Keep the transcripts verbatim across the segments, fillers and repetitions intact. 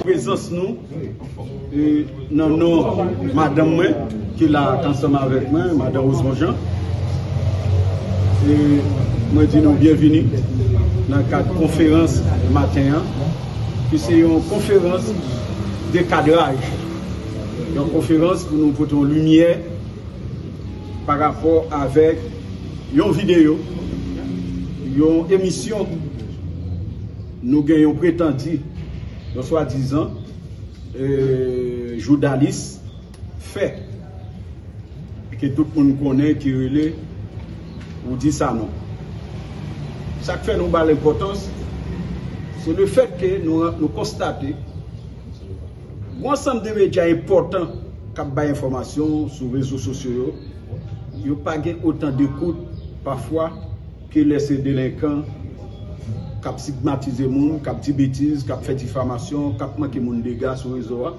Prezans nou, e, nan non madanm mwen, ki la ansanm avèk mwen, madan Rosemond Jean. E mwen di nou byenvini nan kad konferans maten an, ki se yon konferans de kadraj, yon konferans pou nou pote yon limyè pa rapò avèk yon videyo, yon emisyon nou gen yon pretandi, yon swadizan, e, joudalis fè, ke tout moun konnen, ki rele Roudy Sanon. Sa k fè nou ba l enpòtans, se le fèt ke nou, nou konstate yon ansanm de medya enpòtan k ap bay enfòmasyon sou rezo sosyo yo, yo pa gen otan dekout pafwa ke lè se delenkan k ap stigmatize moun, k ap di betiz, k ap fè difamasyon, k ap manke moun dega sou rezo a.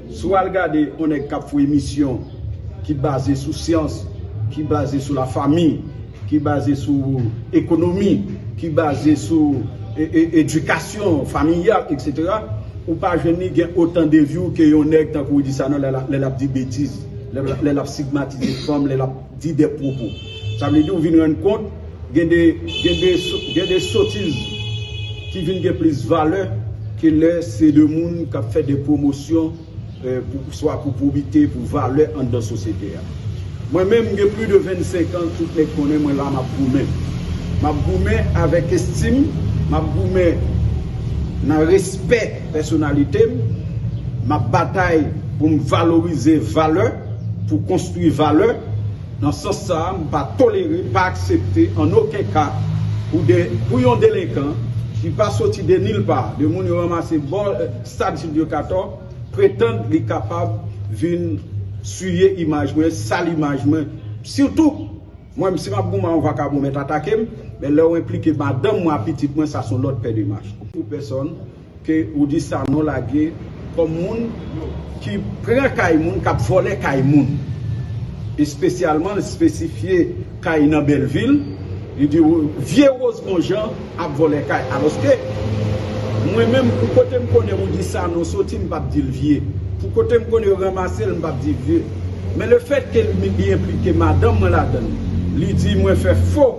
Si w al gade yon nèg k ap fè emisyon ki baze sou syans, ki baze sou lafanmi, ki baze sou ekonomi, ki baze sou e, e, edikasyon familyal, etsetera, ou pa jwenn li gen otan de view ke yon nèg tankou Roudy Sanon lè l ap, lè l ap di betiz, lè l ap, lè l ap stigmatize fanm, lè l ap di de pwopo. Sa vle di ou vin rann kont, gen de, gen de, so- gen de sotiz ki vin gen plis valè ke lè se de moun k ap fè de pwomosyon, e, pou, swa pou pwobite, pou valè anndan sosyete a. Mwen menm, m gen plis de vennsenk an, tout nèg konnen mwen la, m ap goumen. M ap goumen avèk estim, m ap goumen nan respè pèsonalite m, m ap batay pou m valorize valè, pou konstwi valè. Nan sans sa a, m pa tolere, pa aksepte an okenn ka pou de, pou yon delenkan ki pa soti de nil pa, de moun yo ranmase bò, e, stad Jules Dieucatort, pretann li kapab vin siye imaj mwen, sal imaj mwen. Sitou, mwen, si m ap goumen ak yon vakabon, mèt atake m, men lè w enplike madanm mwen ak pitit mwen, sa se yon lòt pè de mach. Pou pèsòn, ke Roudy Sanon lage kòm moun ki pran kay moun, k ap vòlè kay moun. Espesyalman, l espesifye kay nan Bèlvil. Li di, vye Rosemond Jean ap vòlè kay. Alòske, mwen menm, pou kote m konnen Roudy Sanon soti, m p ap di l vye. Pou kote m konnen yo ranmase l, m p ap di vye. Men le fèt ke li, li enplike madanm mwen ladan l, li di mwen fè fo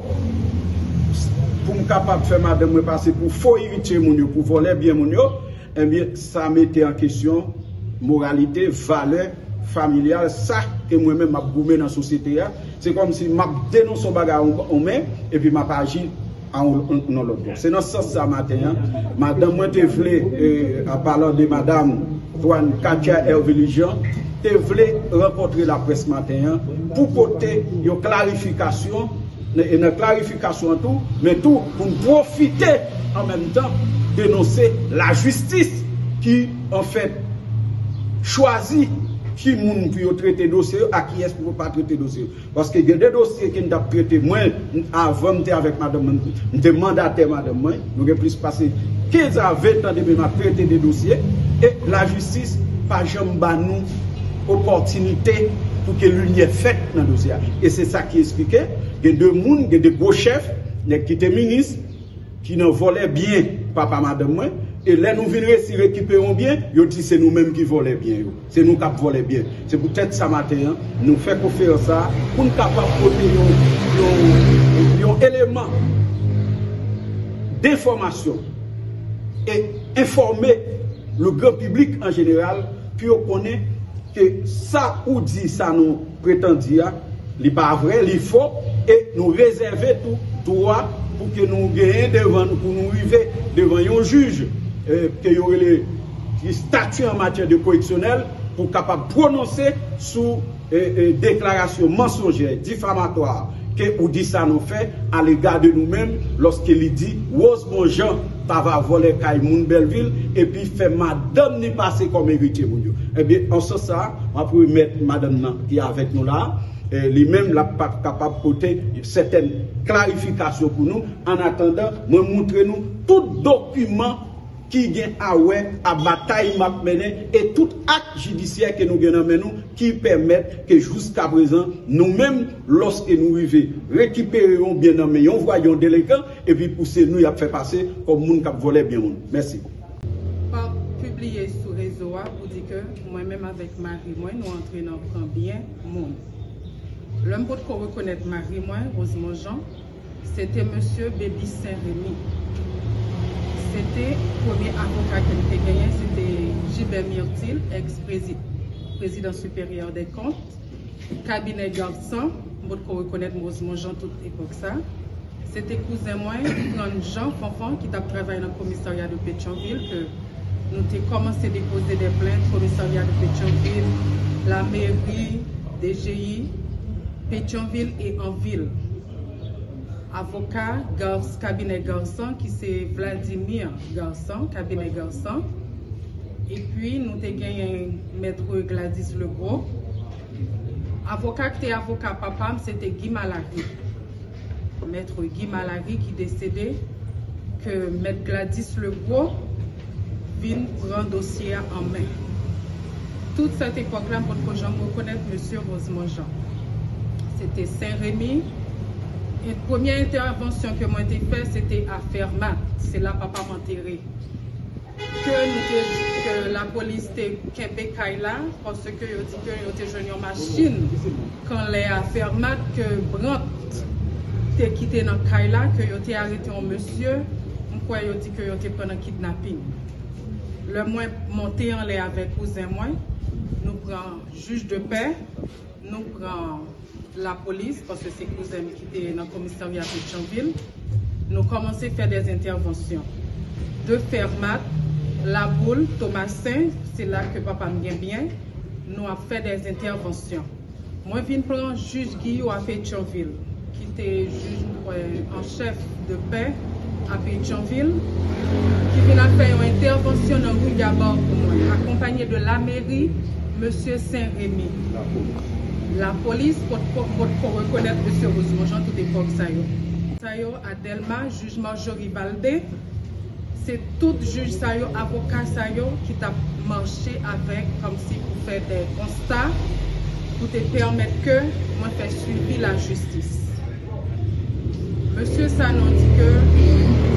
pou m kapab fè madanm mwen pase pou fo eritye moun yo, pou vòlè byen moun yo, ebyen, sa mete an kesyon moralite, valè familyal, sa ke mwen menm m ap goumen nan sosyete a. Se kòmsi m ap denonse yon bagay, yon, yon men, epi m ap aji a yon, yon, yon lòt bò. Se nan sans sa maten an, madanm mwen te vle, e, an palan de madanm Twan Katia Hervé Lijean, te vle rankontre laprès maten an pou pote yon klarifikasyon, e nan klarifikasyon an tou, men tou pou n pwofite an menm tan denonse lajistis ki, anfèt, chwazi ki moun pou yo trete dosye yo ak kiyès pou yo pa trete dosye yo. Paske gen de dosye ke n t ap trete, mwen, avan m te avèk madanm mwen, m te mandatè madanm mwen, nou gen plis pase kenz a ven tan depi m ap trete de dosye, e lajistis pa janm ba nou opòtinite pou ke limyè fèt nan dosye a. E se sa ki esplike, gen de moun, gen de gwo chèf, nèg ki te minis, ki nan vòlè byen papa madanm mwen, e lè nou vin resi rekipere yon byen, yo di se nou menm ki vòlè byen yo. Se nou k ap vòlè byen. Se poutèt sa maten an, nou fè konferans sa a pou n kapab pote yon, yon, yon eleman denfòmasyon e enfòme le gran piblik an jeneral pou yo konnen ke sa Roudy Sanon pretann di a, li pa vre, li fo, e nou rezève tou dwa pou ke nou genyen devan nou, pou nou rive devan yon jij, e, ke yo rele ki stati an matyè de koreksyonèl, pou kapab pwononse sou, e, e, deklarasyon mansonjè, difamatwa, ke Roudy Sanon fè alega de nou menm, lòske li di Rosemond Jean t ava vòlè kay moun Bèlvil, epi fè madanm ni pase kòm eritye moun yo. Ebyen, an sans sa a, m ap remèt madanm nan ki avèk nou la a, e, li menm, l ap pa-, kapab pote sètèn klarifikasyon pou nou. An atandan, mwen montre nou tout dokiman ki gen a wè a batay m ap mennen e tout ak jidisyè ke nou gen nan men nou ki pèmèt ke jiskaprezan nou menm, lòske nou rive rekipere yon byen nan men yon vwa yon delenkan, epi pou se nou y ap fè pase kòm moun k ap vòlè byen moun. Mèsi. Pa pibliye sou rezo a pou di ke mwen menm avèk mari mwen nou antre nan pran byen moun. Lè m potko rekonèt mari mwen, Rosemond Jean, se te mesye Baby Saint Remy. Se te premye avoka ke m te genyen, se te Gilbert Myrtil, ex prezidan siperyè dè kont, kabinè Garsan, m potko rekonèt Rosemond Jean tout epòk sa. Se te kouzen mwen, Frann Jean Fanfan, ki t ap travay nan komisarya de Petyonvil, ke nou te kòmanse depoze de plent, komisarya de Petyonvil, lameri, D G I, Petyonvil e anvil. Avoka Gars, kabinè Garsan, ki se Vladimir Garsan, kabinè Garsan. Epi nou te genyen mèt Gladys Legros. Avoka ki te avoka papa m, se te Guy Malary. Mèt Guy Malary ki desede, ke mèt Gladys Legros vin pran dosye a an men. Tout sèt epòk la, m potko janm rekonèt mesye Rosemond Jean. Se te Sen Remi. E premyè entèvansyon ke mwen te fè, se te a Fèmat. Se la papa m antere. Ke nou te, ke lapolis te kenbe kay la, paske yo di ke yo te jwenn yon machin kanlè a Fèmat ke Brant te kite nan kay la, ke yo te arete yon mesye, m kwè yo di ke yo te pran nan kidnaping. Lè mwen monte anlè avèk kouzen mwen, nou pran jij de pè, nou pran lapolis, paske se kouzen m ki te nan komisarya Petyonvil, nou kòmanse fè dè entèvansyon. De Fèmat, Laboul, Tomasen, se la ke papa m gen byen, nou ap fè dè entèvansyon. Mwen vin pran jij Giyou a Petyonvil, ki te jij, m kwè, an chèf de pè a Petyonvil, ki vin ap fè yon entèvansyon nan ri Gabar pou mwen, akonpanye de lameri, mesye Sen Remi. Lapolis potko, potko rekonèt mesye Rosemond Jean tout epòk sa yo. Sa yo, Adelma, jij Marjorie Valdé, se tout jij sa yo, avoka sa yo ki t ap mache avèk, kòmsi pou fè dè konsta, pou te pèmèt ke mwen fè swivi lajistis. Mesye Sanon di ke,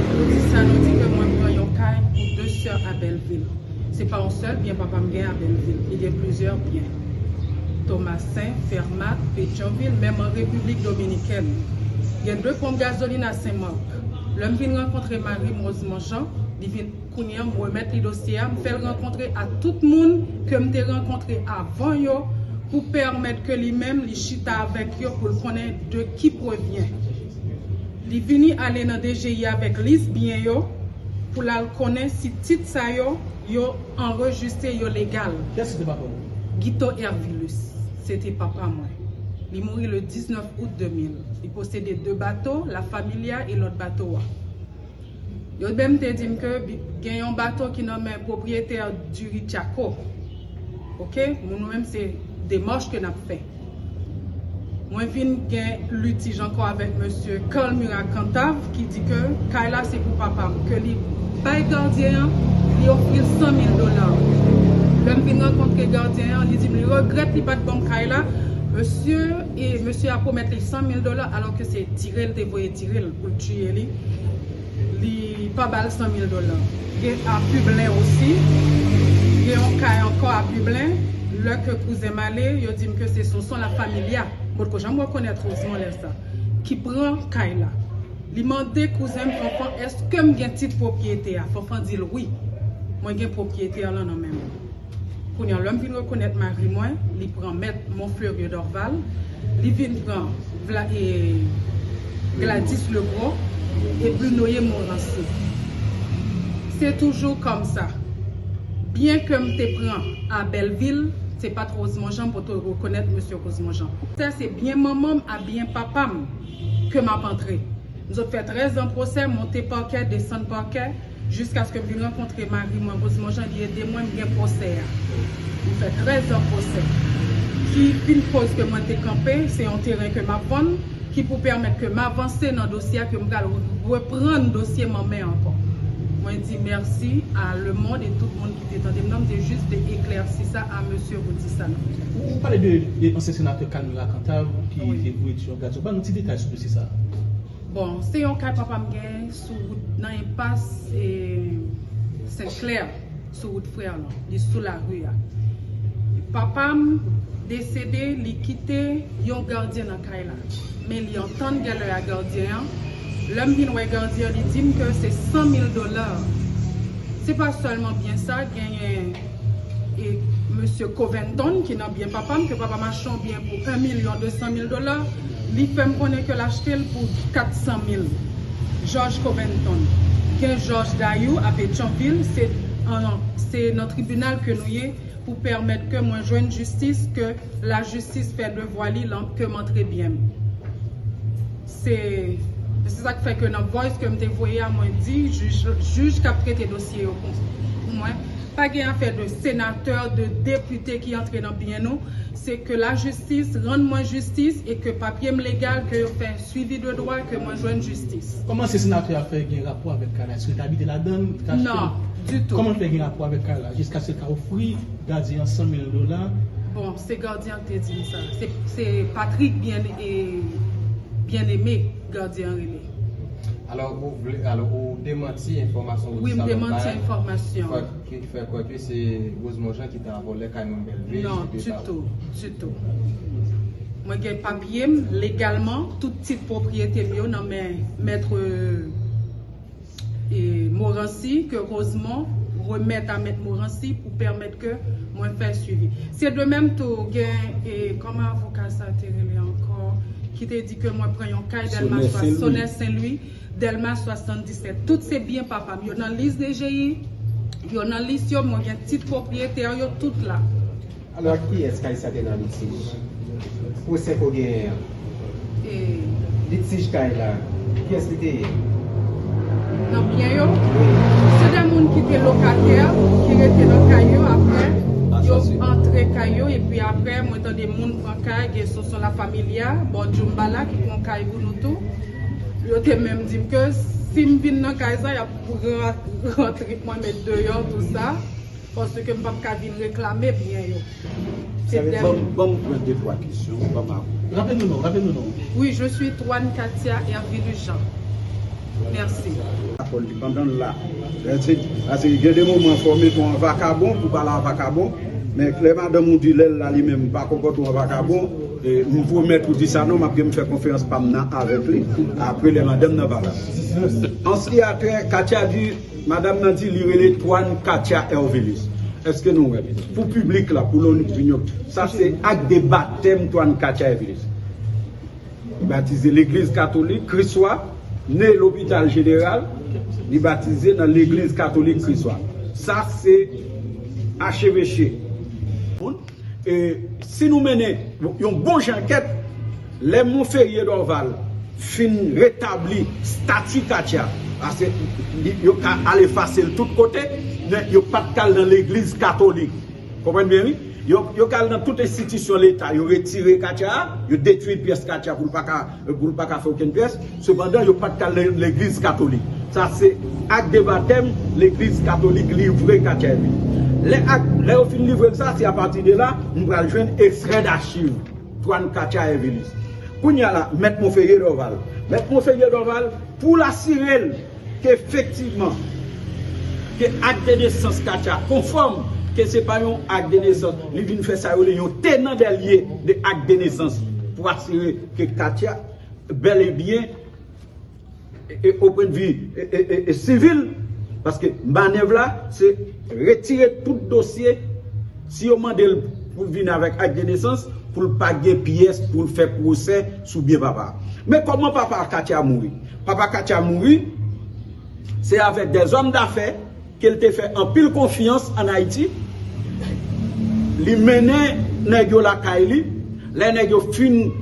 nou di Sanon di ke mwen pran yon kay pou de sè a Bèlvil. Se pa yon sèl byen papa m gen a Bèlvil, li gen plizyè byen. Tomasen, Fèmat, Petyonvil, menm an Repiblik Dominikèn. Gen de ponp gazolin a Senmak. Lè m vin rankontre mari m, Rosemond Jean, li vin kounye a, m remèt li dosye a, m fè l rankontre a tout moun ke m te rankontre avan yo pou pèmèt ke li menm li chita avèk yo pou l konnen de ki pwovyen. Li vini ale nan D G I avèk lis byen yo pou l al konnen si tit sa yo, yo anrejistre, yo legal. Kiyès ki te papa w? Guito Hervilus, se te papa mwen. Li mouri le diznèf out de mil. Li posede de bato, La Familia e lòt bato a. Yo menm te di m ke bi- gen yon bato ki nan men pwopriyetè Duri Chaco. Oke? Moun nou menm se demach ke n ap fè. Mwen vin gen litij ankò avèk mesye Carl Murat Cantave ki di ke kay la se pou papa m, ke li bay gadyen an, li ofri l san mil dola. Lè m vin rankontre gadyen an, li di m li regrèt li pa t ban m kay la. Mesye, e mesye a pwomèt li san mil dola, alòske se tire l te voye tire l pou l tiye li. Li pa ba l san mil dola. Gen a Piblen osi. Gen yon kay ankò a Piblen. Lè ke kouzen m ale, yo di m ke se Sonson La Familia, m potko janm rekonèt Rosemond lè sa, ki pran kay la. Li mande kouzen m Fanfan, èske m gen tit pwopriyete a? Fanfan di l wi. Mwen gen pwopriyete a lan nan men mwen. Kounye a, lè m vin rekonèt mari mwen, li pran mèt Monfleury Dorval, li vin pran Vla, e, Gladys Legros e Brunoye Morancy. Se toujou kòmsa. Byen ke m te pran a Bèlvil, se pa t Rosemond Jean m potko rekonèt mesye Rosemond Jean. Sa se byen manman m a byen papa m ke m ap antre. M sot fè trèz an pwosè, monte pakè, desann pakè, jiskaske m vin rankontre mari mwen, Rosemond Jean, li ede mwen, m gen pwosè a. M fè trèz an pwosè. Ki fin koz ke mwen te kanpe, se yon teren ke m ap vann, ki pou pèmèt ke m avanse nan dosye a, ke m pral reprann dosye m an men ankò. Mwen di mèsi a le monde e tout moun ki te tande m nan, m te jis te eklèsi sa a mesye Rhodisano. Ou pale de, de ansyen senatè Calmira Cantave ki te voye ti yon gad sou. Ban nou ti detay sou dosye sa. Bon, se yon kay papa m gen sou wout nan enpas Senklè, sou wout Frè lan, li sou lari a. Papa m desede, li kite yon gadyen nan kay la. Men li antann gèlè a gadyen an. Lè m vin wè gadyen an, li di m ke se san mil dola. Se pa sèlman byen sa, genyen e mesye Coventon ki nan byen papa m, ke papa m achte yon byen pou en milyon de san mil dola, li fè m konnen ke l achte l pou kat san mil. George Coventon. Gen George Dayou a Petyonvil, se an, se nan tribinal ke nou ye pou pèmèt ke mwen jwenn jistis, ke lajistis fè devwa li, ke m antre byen m. Se se sa k fè ke nan voice ke m te voye a, mwen di jij, jij k ap trete dosye yo pou mwen, pa gen afè de senatè, de depite ki antre nan byen nou. Se ke lajistis rann mwen jistis e ke papye m legal, ke yo fè swivi de dwa, ke mwen jwenn jistis. Kòman se senatè a fè gen rapò avèk kay la? Èske l te abite ladan l? Non, ditou. Kòman l fè gen rapò avèk kay la jiskaske l ka ofri gadyen an san mil dola? Bon, se gadyen an ki te di m sa. Se, se Patrick Bien, e, Bien-Aimé, gadyen an rele. Alò, ou vle, alò, ou demanti enfòmasyon Rhodisano bay, ki fè kwè ke se Rosemond Jean ki ta vòlè kay Mwen Bèlve. Non, ditou, ditou. Mwen gen papye m legalman, tout tit pwopriyete m yo nan men mèt e, Morancy, ke Rosemond remèt a mèt Morancy pou pèmèt ke mwen fè swivi. Se de menm tou, gen, e, kòman avoka sa te rele ankò, ki te di ke mwen pran yon kay Dèlma, Sonè Sen Lwi, Dèlma swasanndisèt. Tout se byen papa m. Yo nan lis D G I, yo nan lis yo, mwen gen tit pwopriyetè yo, tout la. Alò, ak kiyès kay sa te nan litij? Pwosè ke w genyen an? Litij kay la, kiyès li te ye? Nan byen yo? Se de moun ki te lokatè, ki rete nan kay yo, apre yo antre kay yo, epi apre mwen tande moun pran kay, gen Sonson La Familia, bò Djoumbala ki pran kay pou nou tou. Yo te menm di m ke si m vin nan kay sa, y ap rantre mwen met deyò, tou sa. Paske m p ap ka vin reklame byen yo. Se dèm. Ban m pran de twa kesyon, ban m avwe. Raple nou non, raple nou non. Oui, je suis Twan Katia Hervilus Jean. Merci. Lapòl li pandan l la. Paske gen de moman fò w mete w an vakabon pou pale a vakabon. Men lè madanm ou di lè l la li menm pa konpòte w an vakabon, m pwomèt ou di sa non, m ap gen m fè konferans pa m nan avèk li. Apre lè madanm nan pa la. An siyatè, Katia di Madanm nan di li rele Twan Katia Hervilus. Èske nou wè? Pou piblik la, pou Loni Junior, sa se ak de batèm Twan Katia Hervilus. Li batize legliz katolik Kriswa, ne lopital jeneral, li batize nan legliz katolik Kriswa. Sa se acheveche. E, si nou mennen yon bon jan ankèt, lè Monferrier Dorval fin retabli stati Katya, paske yo ka al efase l tout kote, men yo pa t ka al nan legliz katolik. Konprann byen, wi? Yo, yo ka al nan tout enstitisyon Leta, yo retire Katya a, yo detwi pyès Katya pou l pa ka pou l pa ka fè okenn pyès. Sepandan, yo pa t ka al legliz katolik. Sa se ak de batèm legliz katolik livre Katya Hervilus. Lè ak, lè yo fin livre l sa, se apati de la, nou pral jwenn ekstrè dachiv Twan Katya Hervilus. Kounye a la, Mèt Monferrier Dorval. Mèt Monferrier Dorval, pou l asire l ke efektivman, ke ak de nesans Katya konfòm, ke se pa yon ak de nesans, li vin fè sa yo rele yon tenant dèlye de ak de nesans pou asire ke Katya bèl e byen, e, e, o pwennvi e, e, e, e sivil, paske manèv la se retire tout dosye, si yo mande l pou l vin avèk ak de nesans, pou l pa gen pyès pou l fè pwosè sou byen papa. Men kòman papa Katya mouri? Papa Katya mouri, se avèk dèzòm dafè ke l te fè anpil konfyans ann Ayiti. Li mennen nèg yo lakay li. Lè nèg yo fin,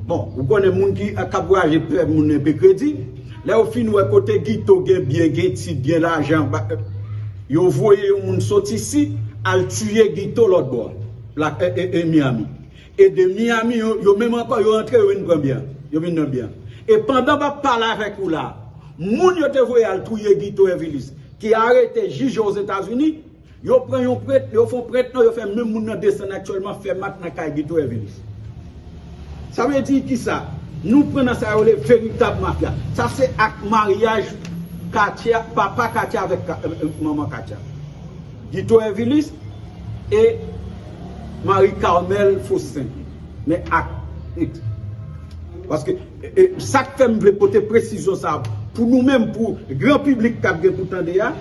bon, ou konnen moun ki k ap vwayaje fè moun enpe kredi. Lè yo fin wè kote Guito gen byen, gen tit, gen lajan, yo voye yon moun sot isi al tiye Guito lòtbò, la, e, e, e Miami. E de Miami, yo, yo menm ankò, yo antre, yo vin pran byen. Yo vin nan byen. E pandan m ap pale avèk ou la, moun yo te voye al touye Guito Hervilus, ki arete jij yo Ozetazini, yo pran yon prent, yo fè yon prent non, yo fè menm moun nan desann aktyèlman fè mak nan kay Guito Hervilus. Sa vle di kisa? Nou pran nan sa yo rele veritab mafya. Sa se ak maryaj Katia, papa Katia avèk manman Katia. Guito Hervilus e Marie Carmelle Faustin. Men ak, paske e, e, sa k fè m vle pote presizyon sa pou nou menm, pou gran piblik k ap gen pou tande a,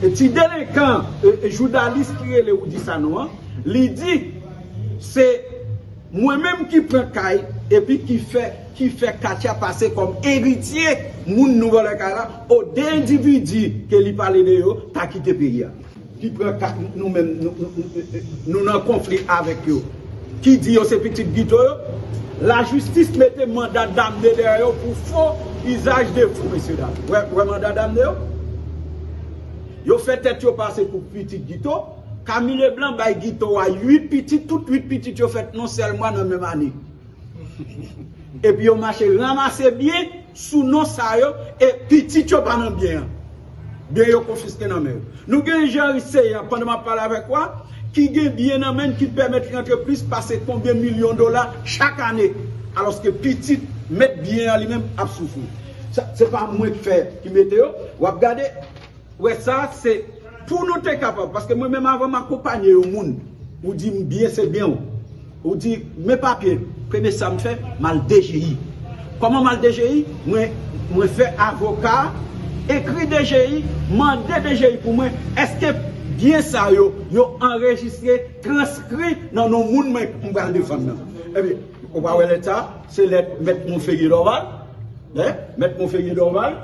e ti delenkan, e, e joudalis ki rele Rudy Sanon an, li di se mwen menm ki pran kay epi ki fè, ki fè Katia pase kòm eritye moun nou vòlè kay la, o de endividi ke li pale de yo ta kite peyi a. Ki pran ka nou menm nou, nou, nou, nou nan konfli avèk yo, ki di yo se pitit Guito yo, lajistis mete manda damne dèyè yo pou fo izaj de fo, mesye dam. Wè, wè manda damne yo? Yo fè tèt yo pase pou pitit Guito. Camille Leblanc bay Guito a uit pitit, tout uit pitit yo fèt nan sèl mwa nan menm ane. Epi yo mache ranmase byen sou non sa yo, e pitit yo pa nan byen an. Byen yo konfiske nan men yo. Nou gen Jean Riceyan, pandan m ap pale avèk ou a, ki gen byen nan men l ki pèmèt li antre plis pase konbyen milyon dola chak ane. Alòske pitit mèt byen an li menm ap soufri. Sa, se pa mwen k fè, ki mete yo. W ap gade, wè sa, se pou nou te kapab, paske mwen menm avan m akonpanye yon moun, ou di m byen se byen w. Ou di, men papye, premye sa m fè, m al D G I. Kòman m al D G I? Mwen, mwen fè avoka, ekri D G I, mande D G I pou mwen, èske byen sa yo, yo anrejistre, transkri nan non moun mwen m pral defann nan? Ebyen, ou pa wè lèt sa, se lèt mèt Monferrier Dorval, mèt Monferrier Dorval,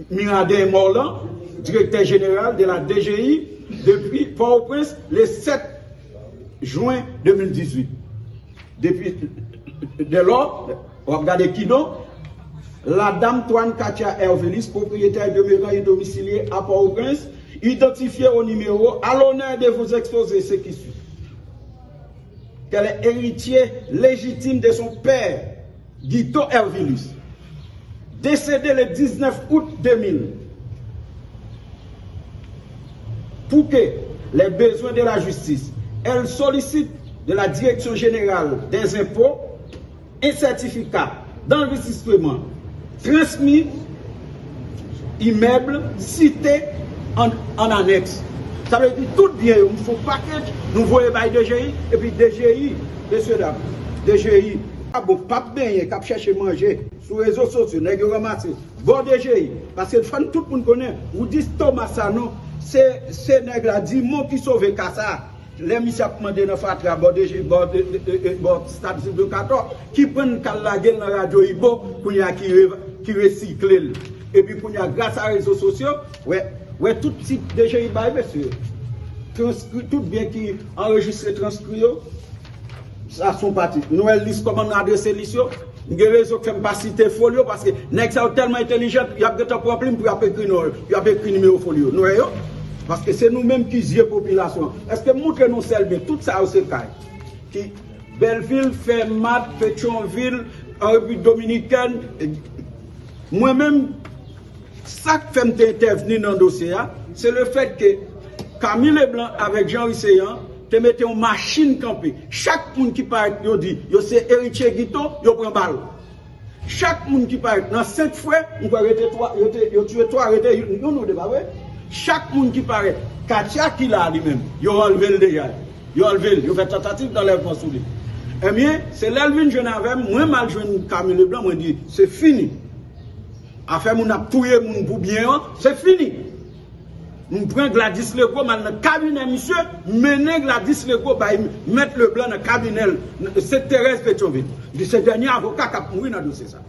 Miradin Morlan, directeur général de la D G I depuis Port-au-Prince le sept juin deux mille dix-huit. Depuis dès lors, w ap gade kidon, la dame Toine Katia Hervelis, propriétaire demeurant et domiciliée à Port-au-Prince, identifiée au numéro, à l'honneur de vous exposer ce qui suit. Qu'elle est héritière légitime de son père, Guito Hervilus, décédé le dix-neuf août deux mille. Pour que les besoins de la justice, elle sollicite de la Direction générale des impôts un certificat d'enregistrement transmis immeuble cité en, en annexe. Sa vle di tout byen yo, m fè yon package, nou voye bay D G I, epi D G I, mesye dam, D G I, a bon, p ap benyen, k ap chèche manje sou rezo sosyo, nèg yo ranmase, bò D G I, paske fò n tout moun konnen, Woodis Thomas Sanon, se, se nèg la, Dimon ki sove ka sa. Lè misye ap mande nan fatra bò de, bò de, de, de, bò stad Sylvio Cator, ki pran l k al lage l nan radyo Ibo, kounye a ki re, ki resikle l. Epi kounye a, gras a rezo sosyo, wè, wè tout ti D G I bay mesye. Transkri, tout byen ki anrejistre transkri yo, sa se yon pati. Nou wè lis kòman n adrese lis yo. M gen rezon k fè m pa site fo l yo, paske nèg sa yo tèlman entèlijan, y ap gentan pran plim pou y ap ekri non yo, y ap ekri nimewo fo l yo. Nou wè yo? Paske se nou menm ki zye popilasyon an. Èske m moutre nou sèl byen? Tout sa yo se kay. Ki Bèlvil, Fèmat, Petyonvil, an Repiblik Dominikèn. Mwen menm, sa k fè m te entèvni nan dosye a, se lefèt ke Camille Leblanc avèk Jean Riceyan te mete yon machin kanpe. Chak moun ki parèt yo di yo se eritye Guito, yo pran bal. Chak moun ki parèt nan senk frè, m kwè rete twa, rete, yo tiye twa, rete youn, youn ou de, pa vre? Chak moun ki parèt, Katia ki la li menm, yo anlve l deja. Yo anlve l, yo fè tantativ danlèvman sou li. Ebyen, se lè l vin jwenn avè m, mwen m al jwenn Camille Leblanc, mwen di, se fini. Afè moun ap touye moun pou byen an, se fini. M pran Gladys Legros, m al nan kabinè misye, m mennen Gladys Legros bay Mèt Leblanc nan kabinè l, Sent Terèz Petyonvil. Li se dènye avoka k ap mouri nan dosye sa.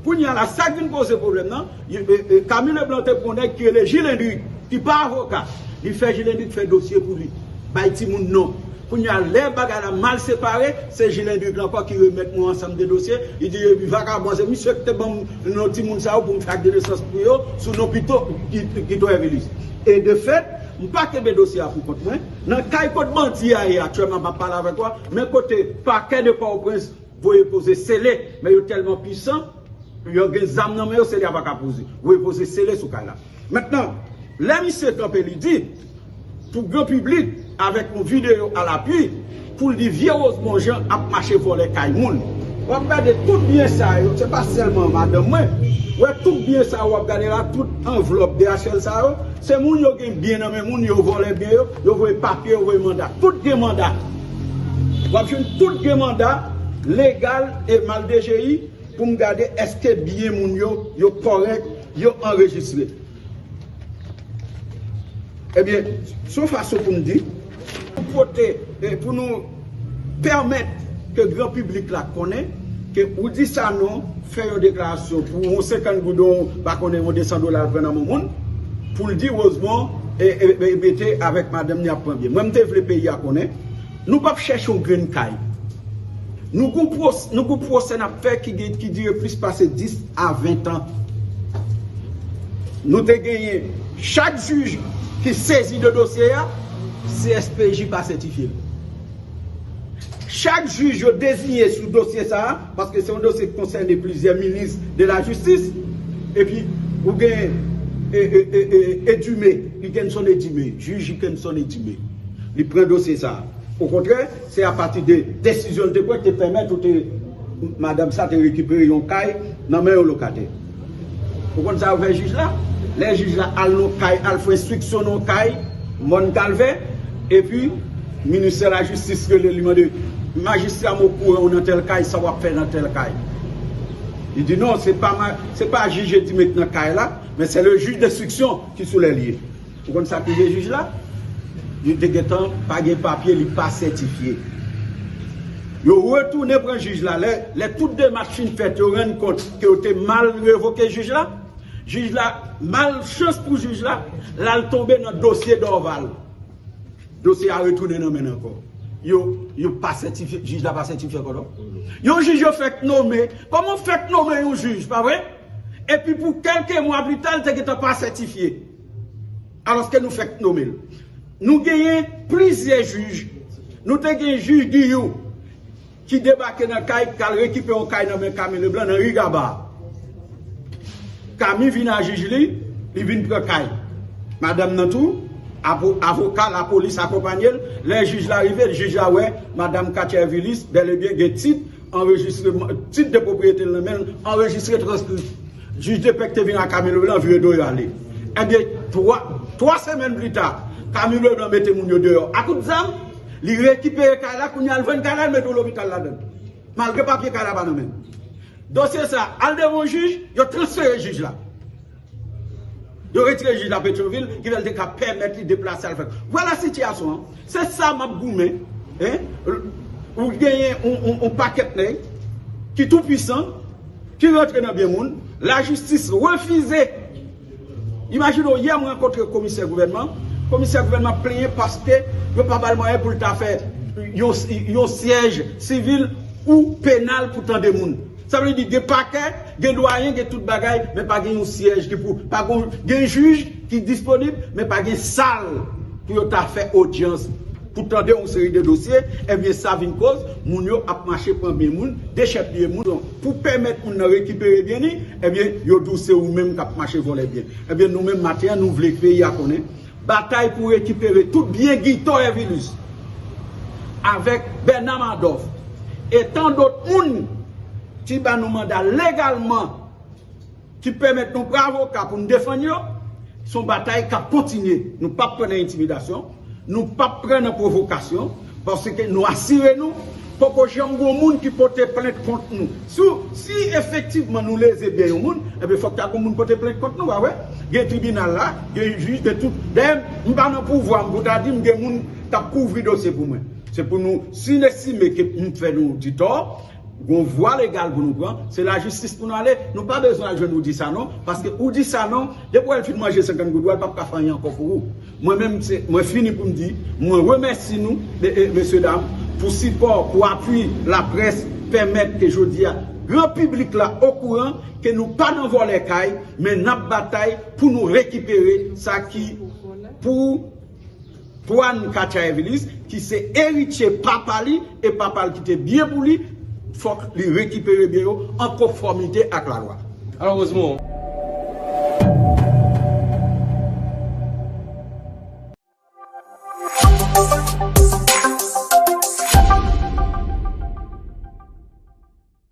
Kounye a la, sa k vin poze pwoblèm nan, e, e, e, Camille Leblanc te pran yon nèg ki rele Gilles Hendrick, ki pa avoka. Li fè Gilles Hendrick fè dosye pou li, bay timoun non. Kounye a, lè bagay la mal separe, se Gilles Hendrick la ankò ki remèt mwen ansanm de dosye. Li di, epi vakabon, se misye ki te ban m non timoun sa yo pou m fè ak de nesans pou yo, sou non Guito, Guito Hervilus. E de fèt, m pa kenbe dosye a pou kont mwen. Nan kay kot bandi a ye aktyèlman, m ap pale avèk ou a, men kote pakè de Pòtoprens voye poze sele, men yo tèlman pwisan, Yo gen zam nan men yo, se li a pa ka poze. Repoze sele sou kay la. Mentnan, lè misye kanpe, li di, pou gran piblik, avèk yon videyo alapui, pou l di vye Rosemond Jean ap mache vòlè kay moun. W ap gade tout byen sa yo, se pa sèlman madanm mwen. W wè tout byen sa yo w ap gade la, tout anvlòp D H L sa yo, se moun yo gen byen nan men moun, yo vòlè byen yo, yo voye papye, yo voye manda. Tout gen manda. W ap jwenn tout gen manda legal e mal D G I pou m gade èske byen moun yo, yo kòrèk, yo anrejistre. Ebyen, se yon fason pou m di, pou pote, e pou nou pèmèt ke gran piblik la konnen ke Rudy Sanon fè yon deklarasyon pou yon senkant goud, yon, pa konnen, yon de san dola l pran nan men moun, pou l di Rosemond e, e, e mete avèk madanm ni ap pran byen. Mwen, m te vle peyi a konnen, nou p ap chèche yon grenn kay. Nou gon pwos-, nou gon pwosè n ap fè ki gen, ki dire plis pase dis a ven tan. Nou te genyen chak jij ki sezi de dosye a, C S P J pa sètifye l. Chak jij yo deziye sou dosye sa a, paske se yon dosye ki konsène plizyè minis de la jistis, epi ou gen e, e, e, e, Edumé, Hickenson Edumé, jij Hickenson Edumé. Li pran dosye sa a. Okontrè, se apati de desizyon l te pran ki te pèmèt ou te, madanm sa te rekipere yon kay nan men yon lokatè. Ou konn sa yo fè jij la? Lè jij la al nan kay, al fè enstriksyon nan kay, Mòn Kalvè, epi ministè lajistis rele li, mande, majistra, m okouran ou nan tèl kay, sa w ap fè nan tèl kay? Li di non, se pa ma-, se pa jij Edumé k nan kay la, men se le juge d'instruction ki sou lè l ye. Ou konn sa k rive jij la? Li te gentan pa gen papye, li pa sètifye. Yo retounen pran jij la. Lè, lè tout demach fin fèt, yo rann kont ke yo te mal revoke jij la. Jij la, malchans pou jij la, l al tonbe nan dosye Dorval. Dosye a retounen nan men l ankò. Yo, yo pa sètifye, jij la pa sètifye ankò non. Yon jij yo fèk nome. Kòman w fèk nome yon jij, pa vre? Epi pou kèlke mwa pita, l te gentan pa sètifye. Alòske nou fèk nome l. Nou genyen plizyè jij. Nou te gen jij Guillou ki debake nan kay, k al rekipere yon kay nan men Camille Leblanc nan ri Gaba. Kami vin a jij li, li vin pran kay. Madanm nan tou, apo-, avoka lapolis akonpanye l. Lè jij la rive, jij la wè madanm Katia Evilis bèl e byen gen tit, anrejistreman, tit de pwopriyete l nan men l, anrejistre, transkri. Jij de pè ki te vin a Camille Leblanc vire do yo ale. Ebyen, twa, twa semèn pita, Camille Leblanc mete moun yo deyò a kout zam, li rekipere kay la, kounye a l vann kay la, l mete yon lopital ladan l. Malgre papye kay la pa nan men l. Dosye sa a al devan yon jij, yo transfere jij la. Yo retire jij la Petyonvil, ki fè l te ka pèmèt li deplase al fè. Vwala sitiyasyon an. Se sa m ap goumen. Hein? Ou genyen yon, yon, yon pakèt nèg ki tou pwisan, ki rantre nan byen moun, lajistis refize. Imajine w, yè m rankontre komisè gouvènman. Komisè gouvènman ap plenyen paske yo pa ba l mwayen pou l ta fè yon, yon syèj sivil ou penal pou tande moun. Sa vle di gen pakè, gen dwayen, gen tout bagay, men pa gen yon syèj ki pou, pa gen, gen jij ki disponib, men pa gen sal pou yo ta fè odyans, pou tande yon seri de dosye, ebyen sa vin koz moun yo ap mache pran byen moun, dechèpiye moun. Pou pèmèt moun nan rekipere byen li, ebyen yo di w se ou menm k ap mache vòlè byen. Ebyen nou menm maten an nou vle peyi a konnen batay pou rekipere tout byen Guy Thor Hervilus avèk Bernard Madoff e tan dòt moun ki ba nou manda legalman, ki pèmèt nou pran avoka pou n defann yo, se yon batay k ap kontinye. Nou p ap pran nan entimidasyon, nou p ap pran nan pwovokasyon, paske nou asire nou, poko janm gen yon moun ki pote plent kont nou. Si, si efektivman nou leze byen yon moun, ebyen fòk ta gen yon moun pote plent kont nou, pa vre? Gen tribinal la, gen jij, gen tout. Dayè, m pa nan pouvwa m pou ta di m gen moun k ap kouvri dosye pou mwen. Se pou nou, si n estime ke m fè nou ditò, gon vwa legal pou nou pran, se lajistis pou nou ale. Nou pa bezwen al jwenn Rudy Sanon, paske Rudy Sanon, depi w wè l fin manje senkant goud, w wè l p ap ka fè anyen ankò pou ou. Mwen menm, se, mwen fini pou m di, mwen remèsi nou, e, e, mesye dam, pou sipò, pou apui laprès, pèmèt ke jodi a, gran piblik la okouran ke nou pa nan vòlè kay, men n ap batay pou nou rekipere sa ki pou Twan Katia Evilis, ki se eritye papa li, e papa l kite byen pou li, fòk li rekipere byen yo an konfòmite ak lalwa. Alò, Rosemond,